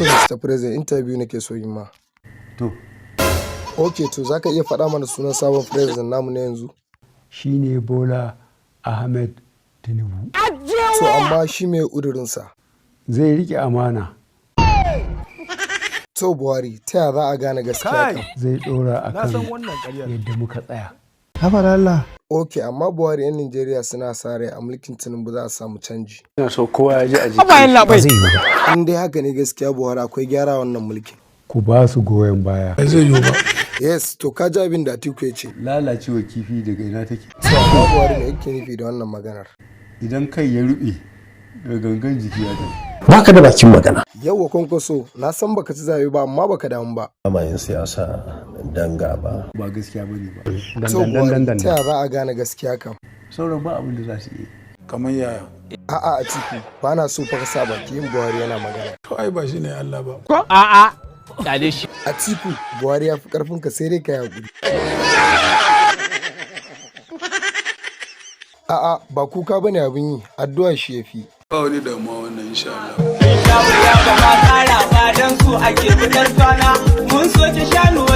To, Mr. President, interview nake so yi ma. To. Ok, to zaka iya faɗa mana sunan sabon president namu na yanzu? Shine Bola Ahmed Tinubu. To, amma shi me ƙudurinsa? Zai rike amana. To Buhari, ta yaya za a gane gaskiya kam? Zai dora Na san akan wannan ƙaryar. yadda muka tsaya. Haba Allah. Ok, amma Buhari, 'yan Nijeriya suna sa rai a mulkin Tinubu za a samu canji. Ina so kowa ya ji a jikin. Ba zai yiwu ba. In dai haka ne gaskiya, Buhari, akwai gyara wannan mulkin. Ku ba su goyon baya. Ba zai yiwu ba. Yes, to ka ji abin da Atiku ya ce. Lalacewa kifi daga ina take? To amma Buhari, me yake nufi da wannan maganar? Idan kai ya rube da gangan jiki ya tafi. Baka da bakin magana. Yauwa Kwankwaso, na san baka ci zabe ba, amma baka damu ba. Ba yin siyasa danga ba. Ba gaskiya bane ba. To Buhari, ta yaya za a gane gaskiya kam? Sauran ba abin da za su iya. Kamar yaya? A'a Atiku, ba na so fa ka sa baki in Buhari yana magana. To ai ba shine Allah ba. A'a, kyale shi. Atiku, Buhari ya fi karfin ka, sai dai ka yi hakuri. A'a, ba kuka bane abin yi, addu'a shi yafi. Ba wani damuwa wannan, insha Allah. Shawu ya ba ma kara ba, dan su ake fitar kwana. Mun soke shanu.